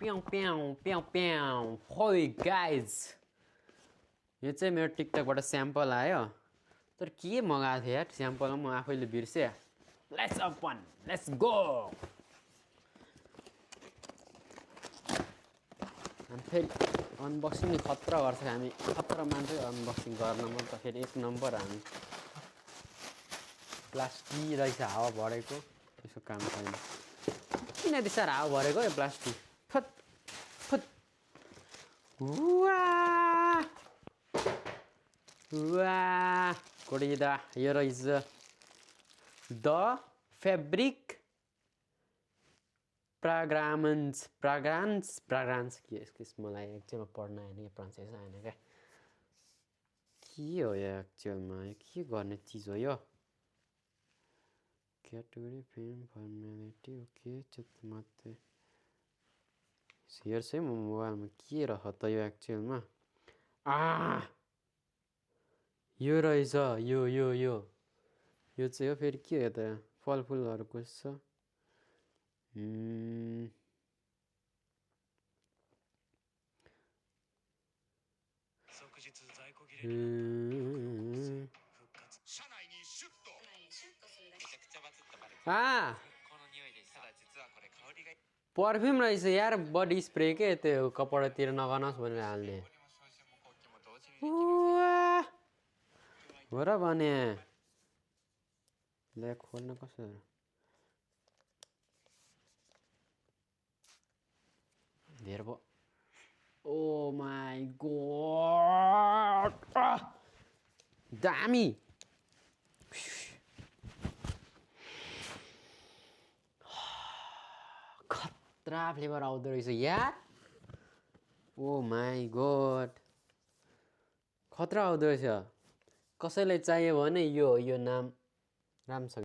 प्याउ प्याउ प्याउ प्याउ होय गाइज यो चाहिँ मेरो टिकटकबाट स्याम्पल आयो तर के मगाएको थिएँ यार स्याम्पलमा म आफैले बिर्सेँ लेट्स ओपन लेट्स गो अनि फेरि अनबक्सिङ खतरा गर्छ हामी खतरा मान्छे अनबक्सिङ गर्नमा त फेरि एक नम्बर हामी प्लास्टिक रहेछ हावा भरेको यसो काम छैन किन यति साह्रो हावा भरेको यो प्लास्टिक फत फत वाह कोडिदा यो रहेछ द फेब्रिक फ्राग्रान्स के यसको मलाई एक्चुअलमा पढ्न आएन कि प्रनाउन्सिएसन आएन क्या के हो यो एक्चुअलमा के गर्ने चिज हो यो क्याटेगोरी फिल्म फर्मेलिटी ओके चुत मात्रै हेर्छु है म मोबाइलमा के रह त यो एक्चुअलमा यो रहेछ यो चाहिँ हो फेरि के हो त फलफुलहरूको छ पर्फ्युम रहेछ यार बडी स्प्रे के त्यो कपडातिर नगर्नुहोस् भनेर हाल्ने हो र भने ले खोल्न कसो धेरै भयो ओ माई गॉड दामी खतरा फ्लेभर आउँदो रहेछ यार ओ माई गॉड खतरा आउँदो रहेछ कसैलाई चाहियो भने यो नाम राम्रोसँग